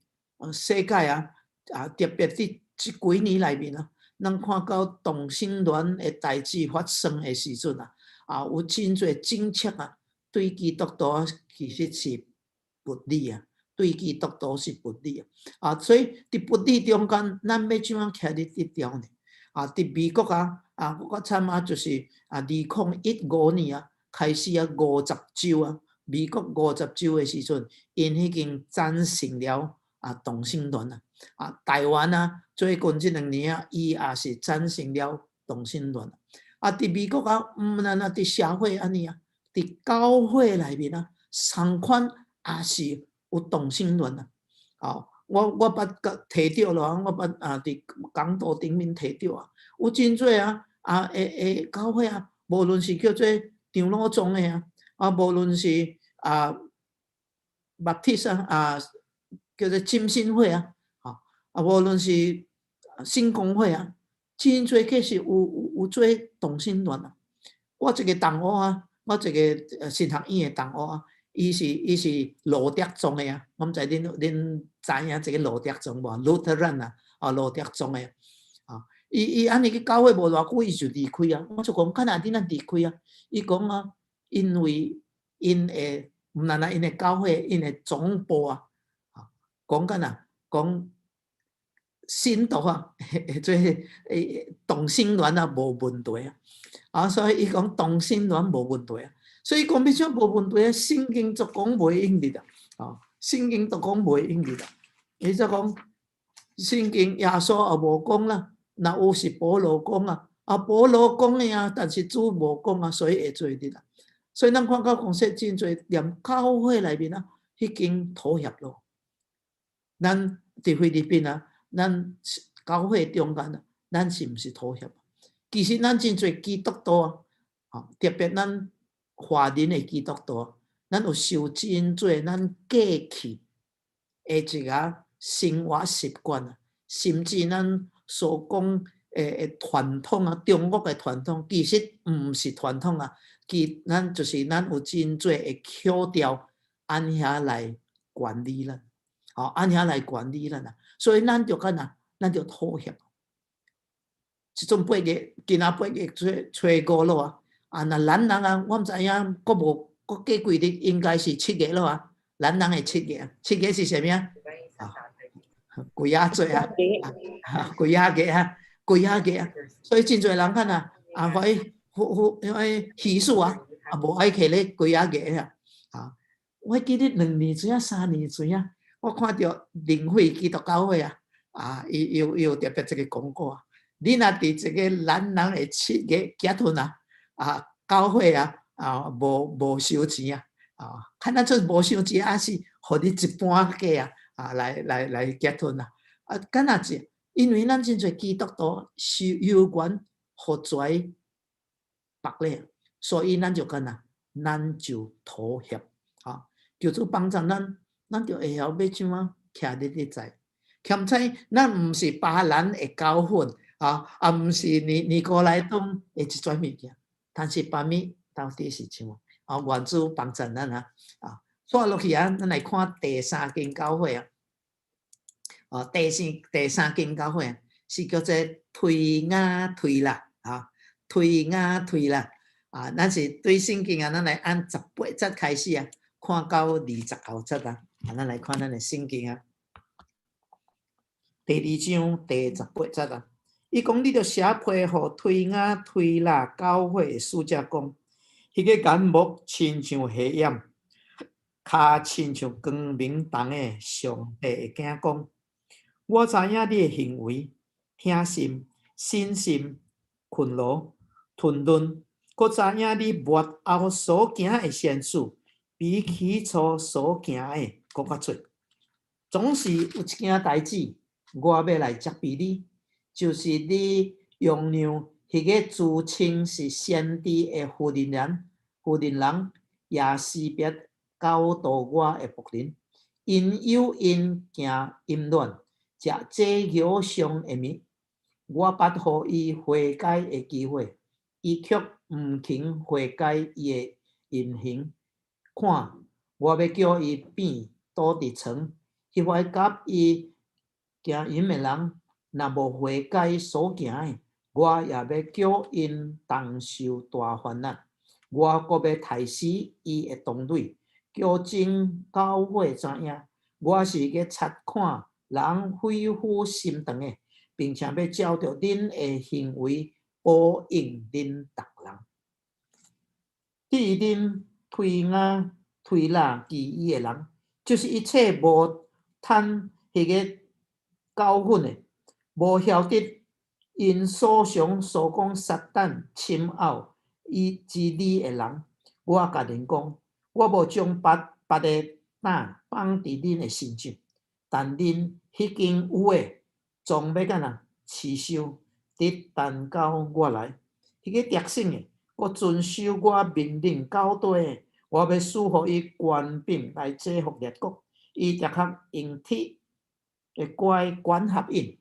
世界啊，啊特別佇這幾年內面啊，咱看到同性戀的代誌發生的時陣啊，啊有真濟政策啊，對基督徒啊其實是不利啊，對基督徒是不利啊。啊，所以佇不利中間，咱欲怎樣徛佇得著呢？啊，佇美國啊，啊，我參啊，就是啊，2015年啊，開始啊，五十州啊，美國五十州的時陣，𪜶已經贊成了啊同性戀啊。啊，台灣啊，最近這2年啊，伊也是贊成了同性戀。啊，佇美國啊，毋但啊，佇社會按呢啊，佇教會內面啊，相款也是有同性戀啊。哦，我捌佮提著咯，我捌啊佇講道頂面提著啊，有真濟啊啊會會教會啊，無論是叫做長老宗的啊，啊無論是啊 Baptist 啊，啊叫做浸信會啊，啊無論是聖公會啊，真濟確實有做同性戀啊。我一個同學啊，我一個神學院的同學啊，伊是路德宗的啊，我毋知恁知影這个路德宗無？Lutheran 啊，哦，路德宗的啊，伊按呢去教會無偌久，伊就離開啊。我就講，敢若恁按離開啊？伊講啊，因為𪜶的毋但若𪜶的教會，𪜶的總部啊，講敢若講信徒啊，做同性戀啊無問題啊，啊，所以伊講同性戀無問題啊。所以講欲怎無問題啊？聖經就講袂用得啊！啊，聖經都講袂用得啊！伊就講聖經耶穌也無講啦，若有是保羅講啊，啊保羅講的啊，但是主無講啊，所以會做得啦。所以咱看到講說真濟連教會內面啊，彼經妥協咯。咱佇菲律賓啊，咱教會中間啊，咱是毋是妥協？其實咱真濟基督徒啊，啊特別咱華人的基督徒，咱有受真濟咱過去的一個生活習慣啊，甚至咱所講的傳統啊，中國的傳統，其實毋是傳統啊，其咱就是咱有真濟的曲調，按遐來管理咱，吼，按遐來管理咱啊，所以咱就敢若，咱就妥協。這陣8月，今仔8月初五咯啊。啊，若咱人啊，我毋知影，閣無閣過幾日，應該是七月咯啊。咱人的七月，七月是啥物啊？啊，鬼仔節啊，鬼仔月啊，鬼仔月啊。所以真濟人看啊，啊，懷夫夫因為喜事啊，啊，無愛去咧鬼仔月啊。啊，我記得2年前啊，3年前啊，我看著靈慧基督教會啊，啊，伊有特別一個廣告啊。你若佇這個咱人的七月結婚啊，啊，教會啊，啊，無收錢啊，啊，看咱出無收錢，還是予你一半價啊，啊，來結婚啊，啊，敢若是，因為咱真濟基督徒是有關予跩縛咧，所以咱就敢若，咱就妥協，啊，求主幫助咱，咱就會曉欲怎啊徛佇咧在，欠彩咱毋是巴蘭的教訓，啊，啊，毋是尼哥來黨的一撮物件。但是別物到底是怎？啊，願主幫助咱啊！啊，煞落去啊，咱來看第三間教會啊。哦，第三間教會是叫做推雅推喇啊，推雅推喇啊。咱是對聖經啊，咱來按18節開始啊，看到20後節啊。啊，咱來看咱的聖經啊，第二章第18節啊。伊講你著寫批予推雅推喇教會的使者講，彼個眼目親像火焰，跤親像光明銅的上帝的囝講：我知影你的行為、疼心、信心、勤勞、吞忍，閣知影你末後所行的善事，比起初所行的閣較濟。總是有一件代誌，我欲來責備你。就是你容讓彼個自稱是先知的婦人耶洗別教導我的僕人，𪜶誘𪜶行淫亂，食祭偶像的物。我捌予伊悔改的機會，伊卻毋肯悔改伊的淫行。看，我欲叫伊變倒佇床，彼塊佮伊行淫的人，若無悔改所行的，我也欲叫𪜶同受大患難。我閣欲刣死伊的同類，叫眾教會知影，我是咧察看人肺腑心腸的，並且欲照著恁的行為報應恁逐人。至於恁推雅推喇其餘的人，就是一切無貪彼个教訓的，無曉得𪜶所常所講撒旦深奧伊之理的人，我共恁講，我無將別別的擔放佇恁的身上，但恁彼間有的，總欲按怎持守，直等到我來。彼个得勝的，閣遵守我命令教導的，我欲賜予伊權柄來制服列國，伊著較用鐵的拐管轄𪜶，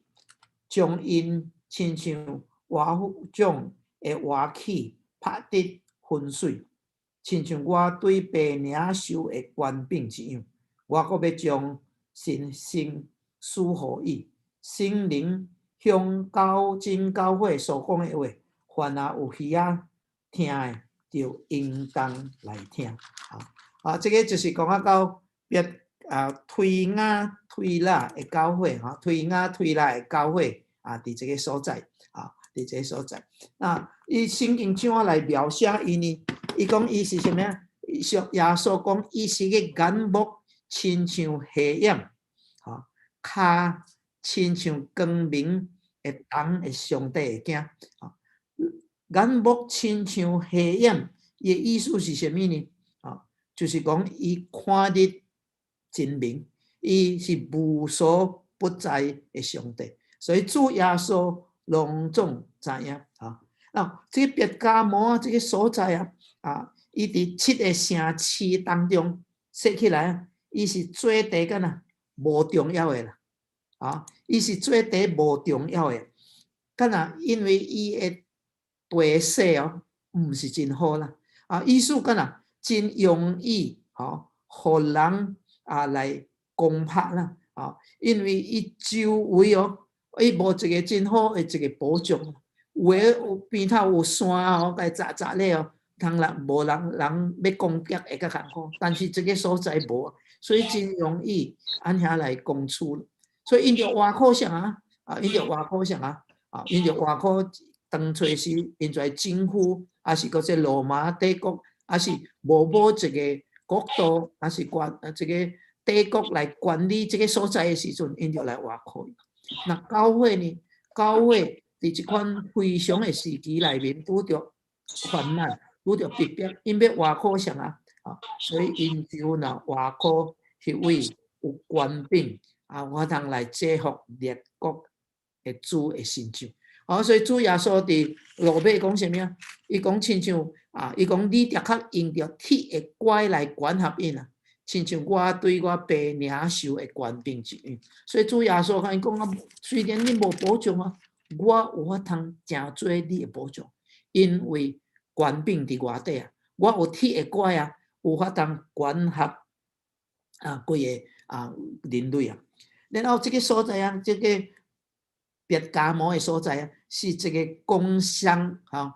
將𪜶親像瓦匠的瓦器拍得粉碎。親像我對爸領受的權柄一樣，我閣欲將神聖賜予伊。聖靈向眾教會所講的話，凡若有耳仔聽的，就應當來聽。啊，這个就是講到別啊推雅推喇的教會，吼，推雅推喇的教會啊，佇這个所在啊，佇這个所在。那伊聖經怎樣來描寫伊呢？伊講伊是啥物啊？耶穌講伊是个眼目親像火焰，吼，跤親像光明的銅的上帝的囝。眼目親像火焰，伊的意思是啥物呢？啊，就是講伊看得真明，伊是無所不在的上帝，所以主耶穌攏總知影。啊，那這个別迦摩這个所在啊，啊，伊佇七个城市當中說起來，伊是做第敢若無重要的啦，啊，伊是做第無重要的，敢若因為伊的地勢哦，毋是真好啦，啊，意思敢若真容易吼，予人啊來攻拍啦，啊，因為伊周圍哦，伊無一个真好的一个保障，有的有邊頭有山哦，共閘閘咧哦。通人無人人欲攻擊會較艱苦，但是這个所在無，所以真容易按遐來攻取。所以𪜶著倚靠啥啊？啊，𪜶著倚靠啥啊？啊，𪜶著倚靠當初時𪜶在征服，抑是閣這羅馬帝國，抑是無某一个國度，抑是管這个帝國來管理這个所在的時陣，𪜶著來倚靠。那教會呢？教會佇這款非常的時期內面拄著患難，拄著逼迫，𪜶欲倚靠啥啊？啊，所以𪜶就若倚靠彼位有權柄啊，有法通來制服列國的主的神像。哦，所以主耶穌佇落尾講啥物啊？伊講親像啊，伊講你的確用著鐵的拐來管轄𪜶啊，親像我對我爸領受的權柄一樣。所以主耶穌共𪜶講啊，雖然你無保障啊，我有法通成做你的保障，因為權柄佇我底啊，我有鐵的拐啊，有法通管轄啊，規個啊人類啊。然後這个所在啊，這个別迦摩的所在啊，是一个工商吼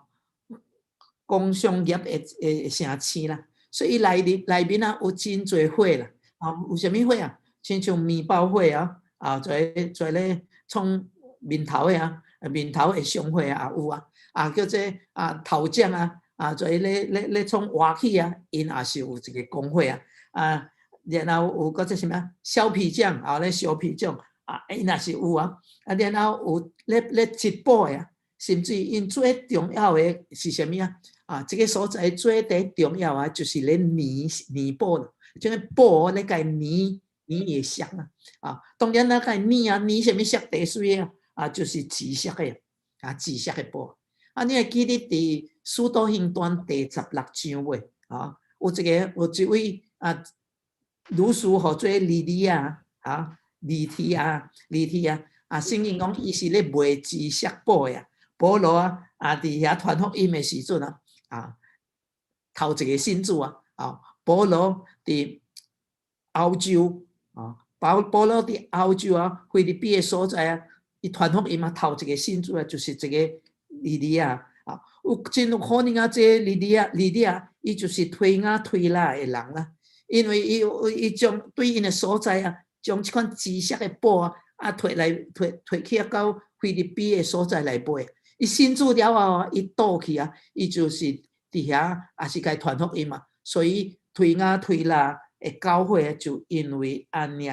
工商業的城市啦。所以內面啊有真濟會啦，啊有啥物會啊？親像麵包會啊，啊做咧創麵頭的啊，麵頭的商會啊有啊，啊叫做啊頭匠啊，啊做咧創瓦器啊，𪜶也是有一个工會啊，啊然後有閣這啥物啊？削皮匠啊咧削皮匠啊，𪜶也是有啊，啊然後有咧織布的啊，甚至𪜶最重要的是啥物啊？啊，這个所在最第重要啊，就是咧染染布，這个布咧共染染會色啊，啊，當然啦，共染啊，染啥物色第媠啊？啊，就是紫色的，啊，紫色的布。啊，你會記得佇《使徒行傳》第16章未？啊，有一个有一位啊，女士號做莉迪亞，啊，利提亞，利提亞，啊，聖經講伊是咧賣紫色布的啊。保羅啊，啊，佇遐傳福音的時陣啊，啊，頭一个信主啊，啊，保羅佇歐洲啊，保羅佇歐洲啊，腓立比的所在啊，伊傳福音啊，頭一个信主啊，就是這个莉迪亞啊，有真有可能啊，這个莉迪亞，莉迪亞，伊就是推雅推喇的人啦，因為伊將對𪜶的所在啊，將這款紫色的布啊，啊，提來提提去到腓立比的所在來賣。伊信主了後啊，伊倒去啊，伊就是佇遐也是共傳福音嘛。所以推雅推喇的教會就因為按呢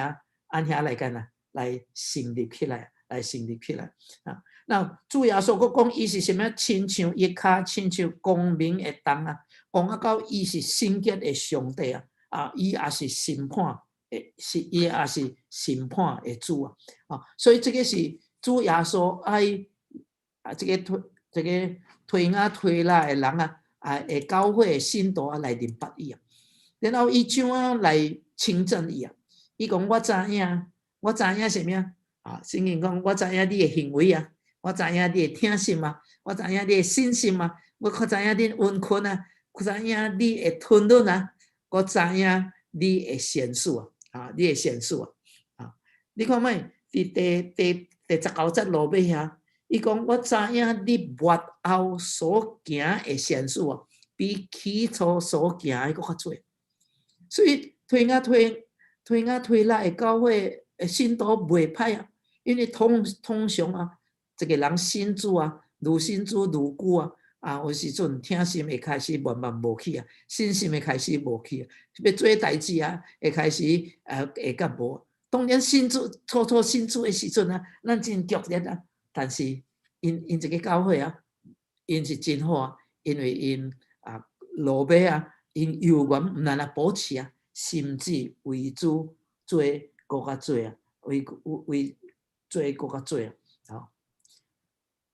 按遐來干啊，來成立起來，來成立起來啊。那主耶穌閣講，伊是啥物？親像伊跤，親像光明的銅啊，講啊到伊是聖潔的上帝啊，啊，伊也是審判的，是伊也是審判的主啊，啊，所以這个是主耶穌愛啊，這个推這个推雅推喇的人啊，啊，的教會的信徒啊來認捌伊啊，然後伊怎樣來稱讚伊啊？伊講我知影，我知影啥物啊？啊，聖經講我知影你的行為啊，我知影你的疼心啊，我知影你的信心啊，我較知影恁殷勤啊，知影你的吞忍啊，閣知影你的善事啊，啊，你的善事啊，啊，你看覓？佇第十九節落尾遐，伊講我知影你末後所行的善事啊，比起初所行的閣較濟。所以推雅推拉的教會的信徒袂歹啊，因為通常啊，一個人信主啊，愈信主愈久啊，啊，有時陣疼心會開始慢慢無去啊，信心會開始無去啊，欲做代誌啊，會開始會較無。當然信主初初信主的時陣啊，咱真劇烈啊，但是𪜶這個教會啊，𪜶是真好啊，因為𪜶啊落尾啊，𪜶猶原毋但若保持啊，甚至為主做閣較濟啊，為做閣較濟啊，吼！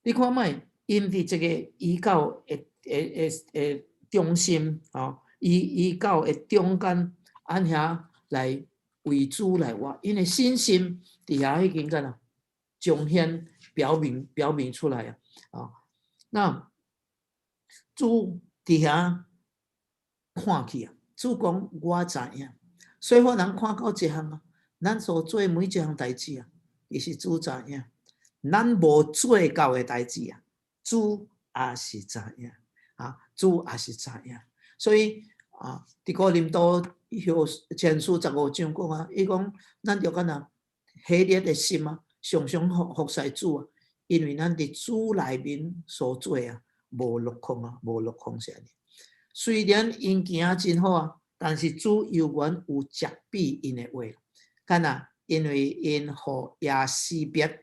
你看覓，𪜶佇這個異教的中心，吼，異教的中間，按遐來為主來活，𪜶的信心佇遐已經干啊，彰顯表明出來啊！啊，那主佇遐看去啊，主講我知影，所以我人看到一項啊，咱所做每一項代誌啊，伊是主知影；咱無做到的代誌啊，主也是知影啊，主也是知影。所以啊，佇哥林多後前書十五章講啊，伊講咱著敢若火熱的心啊，常常服侍主啊，因為咱佇主內面所做啊，無落空啊，無落空是按呢。雖然𪜶行真好啊，但是主猶原有責備𪜶的話，敢若因為𪜶予耶洗別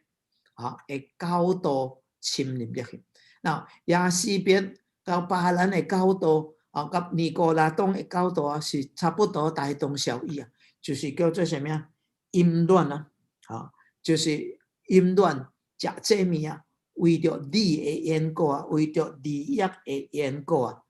啊的教導侵入入去。那耶洗別佮巴蘭的教導啊，佮尼哥拉黨的教導啊，是差不多大同小異啊，就是叫做啥物啊？淫亂啊，啊，就是淫亂食這物啊，為著利的緣故啊，為著利益的緣故啊，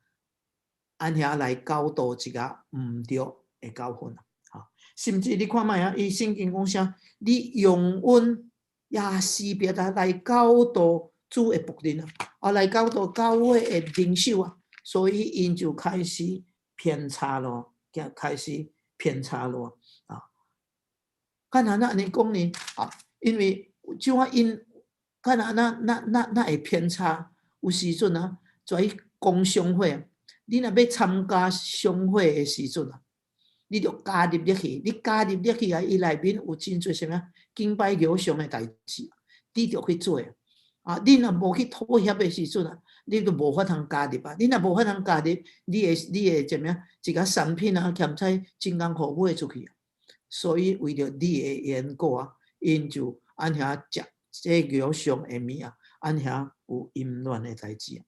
按遐來教導一個毋對的教訓啊！甚至你看覓啊？伊聖經講啥？你容允耶洗別啊來教導主的僕人啊，啊來教導教會的領袖啊，所以𪜶就開始偏差咯，開始偏差咯啊！敢若按呢講呢？啊，因為就話𪜶敢若那會偏差，有時陣啊，在講商會啊。你若欲參加商會的時陣啊，你著加入入去，你加入入去啊，伊內面有真濟啥物敬拜偶像的代誌，你著去做啊。你若無去妥協的時陣啊，你著無法通加入啊。你若無法通加入，你的啥物一個產品啊，兼且真艱苦賣出去啊。所以為著你的緣故啊，𪜶就按遐食這偶像的物啊，按遐有淫亂的代誌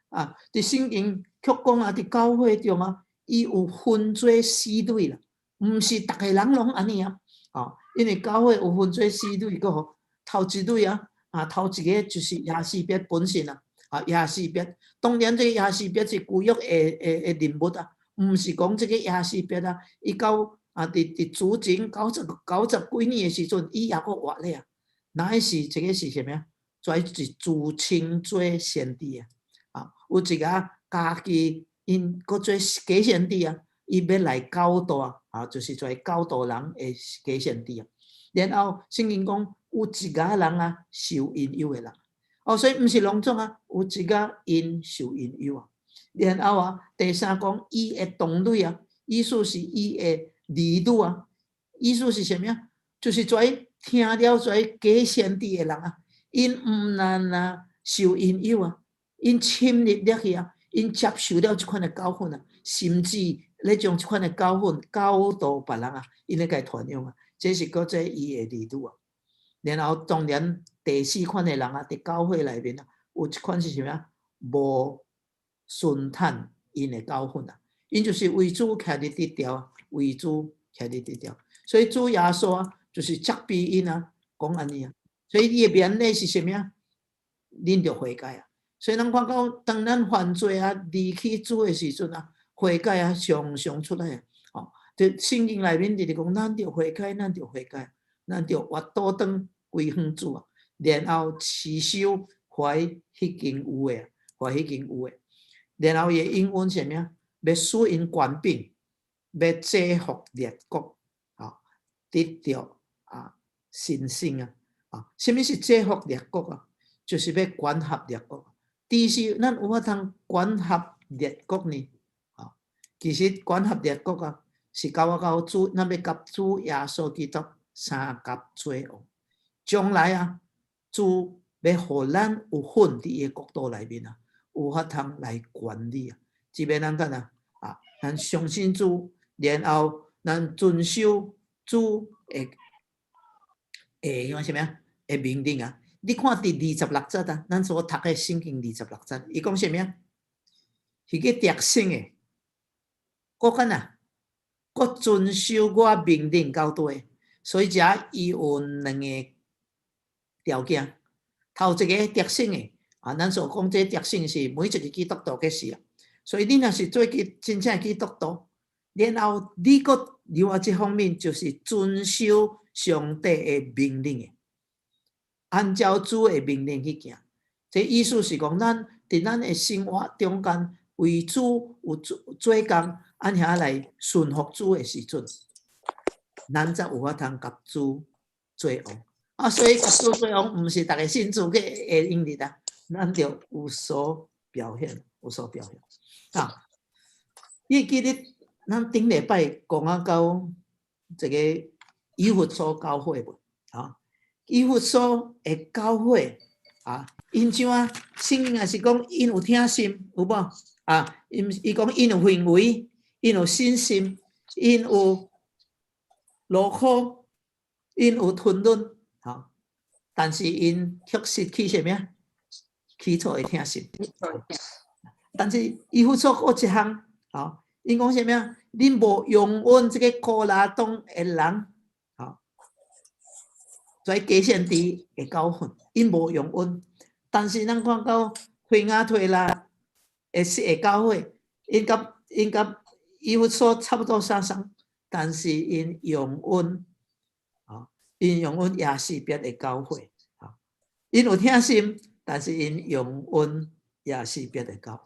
啊。佇聖經卻講啊，佇教會中啊，伊有分做四類啦，毋是逐个人攏按呢啊。哦，因為教會有分做四類，閣吼頭一類啊，啊頭一個就是耶洗別本身啊，啊耶洗別，當然這個耶洗別是舊約的人物啊，毋是講這個耶洗別啊，伊到啊佇主前九十幾年的時陣，伊猶閣活咧啊，乃是這個是啥物啊？這是自稱做先知啊，啊有一個家己𪜶閣做假先知啊，伊欲來教導啊，啊，就是做教導人的假先知啊。然後聖經講有一寡人啊受引誘的人，哦，所以毋是攏總啊，有一寡𪜶受引誘啊。然後啊，第三講伊的同類啊，意思是伊的兒女啊，意思是啥物啊？就是做聽了這假先知的人啊，𪜶毋但啊受引誘啊，𪜶侵入入去啊，𪜶接受了這款的教訓啊，甚至咧將這款的教訓教導別人啊，𪜶咧共傳揚啊，這是閣做伊的兒女啊。然後當然第四款的人啊，佇教會內面啊，有一款是啥物啊？無順趁𪜶的教訓啊，𪜶就是為主徛佇佇牢，為主徛佇佇牢。所以主耶穌啊，就是責備𪜶啊，講按呢啊。所以伊的勉勵是啥物啊？恁著悔改啊！所以咱看到當咱犯罪啊，離棄主的時陣啊，悔改啊，常常出來啊。哦，佇聖經內面直直講，咱著悔改，咱著悔改，咱著越倒轉歸向主啊，然後持守懷彼間有的，懷彼間有的。然後伊的應允啥物啊？欲賜𪜶權柄，欲制服列國，啊，得著啊新生啊，啊，啥物是制服列國啊？就是欲管轄列國。但是咱有法通管轄列國呢？啊，其實管轄列國啊，是交我交主，咱欲佮主耶穌基督相佮做王。將來啊，主欲予咱有份佇伊的國度內面啊，有法通來管理啊。這邊咱講啊，啊，咱相信主，然後咱遵守主的的講啥物啊？的命令啊！你看佇26節啊，咱所讀的聖經二十六節，伊講啥物啊？彼個得勝的，閣敢若，閣遵守我命令到底，所以遮伊有兩個條件。頭一個得勝的，啊，咱所講這得勝是每一個基督徒嘅事啊。所以你若是做基真正基督徒，然後你閣另外一方面就是遵守上帝的命令的，按照主的命令去行。這意思是講，咱佇咱的生活中間為主有做做工，按遐來順服主的時陣，咱才有法通佮主做王。啊，所以佮主做王，毋是逐个信主去會用得啊，咱著有所表現，有所表現。啊，你記得咱頂禮拜講啊到這個以弗所教會無？啊，以弗所的教會啊，𪜶像啊，聖經也是講𪜶有疼心，有無？啊，𪜶伊講𪜶有行為，𪜶有信心，𪜶有勞苦，𪜶有吞忍，吼。但是𪜶卻失去啥物啊？起初的疼心。但是以弗所閣一項，吼，𪜶講啥物啊？恁無容忍這个哥拉黨的人，吼，跩假先知的教訓，𪜶無容忍。但是咱看到推雅推喇的四个教會，𪜶佮以弗所差不多相像，但是𪜶容忍，吼，𪜶容忍耶洗別的教會，吼，𪜶有疼心，但是𪜶容忍耶洗別的教。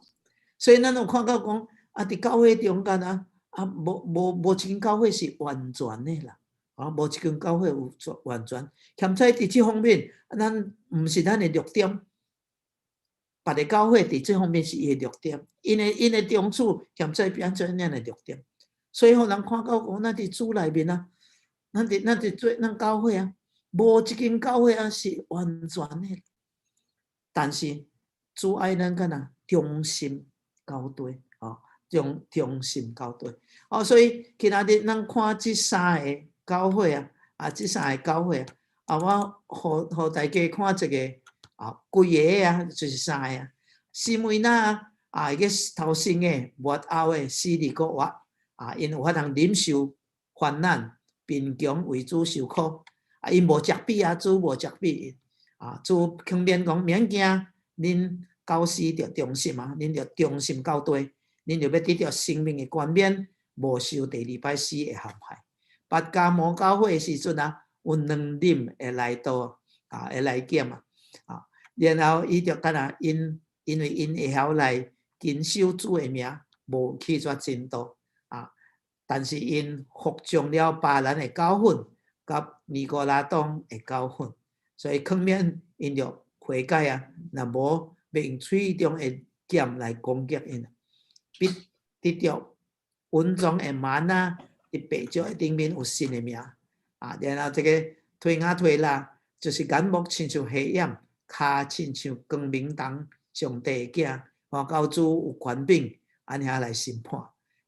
所以咱有看到講，啊，佇教會中間啊，啊，無一間教會是完全的啦，啊，無一間教會有完全。欠在佇這方面，咱毋是咱的弱點，別个教會佇這方面是伊的弱點，𪜶的長處欠在變做咱的弱點。所以予人看到講，咱佇主內面啊，咱佇做咱教會啊，無一間教會啊是完全的。但是主愛咱敢若忠心到底，吼，忠心到底。哦，所以今仔日咱看這三个教會啊，啊，這三個教會啊，啊，我予大家看一個啊，幾个啊，就是三个啊。士每拿啊，伊個頭先的末後的死裡閣活啊，𪜶有法通忍受患難、貧窮為主受苦啊，𪜶無責備啊，主無責備啊，主勸勉講免驚，恁到死著忠心啊，恁著忠心到底，恁著欲得著生命的冠冕，無受第二擺死的陷害。伯加摩教會的時陣啊，有兩凜會來到啊，會來檢啊，啊，然後伊就敢若因為𪜶會曉來謹守主的名，無棄絕真道啊，但是𪜶服從了巴蘭的教訓，佮尼哥拉黨的教訓，所以勸勉𪜶著悔改啊，若無欲用喙中的劍來攻擊𪜶，必得著隱藏的嗎哪，佇白石的頂面有新的名啊，然後這个推雅推喇，就是眼目親像火焰，跤親像光明燈，上帝的囝，看到主有權柄，按遐來審判。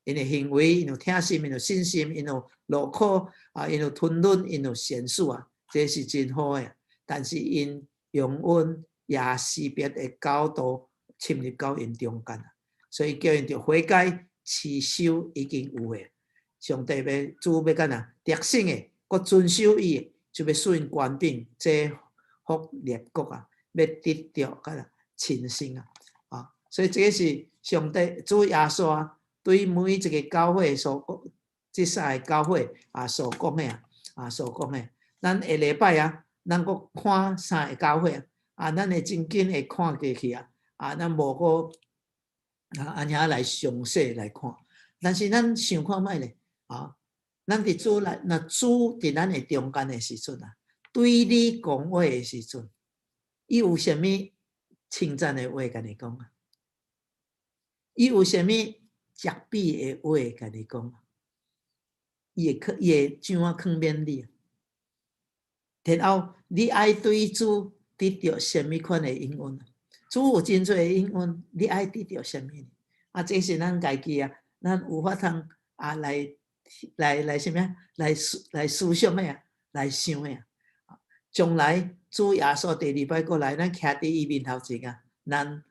𪜶的行為，𪜶有疼心，𪜶有信心，𪜶有勞苦啊，𪜶有吞忍，𪜶有善事啊，這是真好的。但是𪜶容忍耶洗別的教導侵入到𪜶中間，所以叫𪜶著悔改，持守已經有的。上帝欲主欲干若得勝的，閣遵守伊的，就欲賜𪜶權柄，制服列國啊，欲得著干若新生啊！啊，所以這个是上帝主耶穌啊，對每一个教會所講，這三個教會啊所講的啊，啊所講的。咱下禮拜啊，咱閣看三个教會啊，啊，咱會真緊會看過去啊，啊，咱無閣啊，按呢來詳細來看。但是咱想看覓咧？啊，咱佇主內，若主佇咱的中間的時陣啊，對你講話的時陣，伊有啥物稱讚的話共你講啊？伊有啥物責備的話共你講？伊會怎樣勸勉你？然後你愛對主得著啥物款的應允？主有真濟的應允，你愛得著啥物？啊，這是咱家己啊，咱有法通啊來來來啥物啊？來思想的啊，來想的啊。將來主耶穌第二擺過來，咱徛佇伊面頭前啊，咱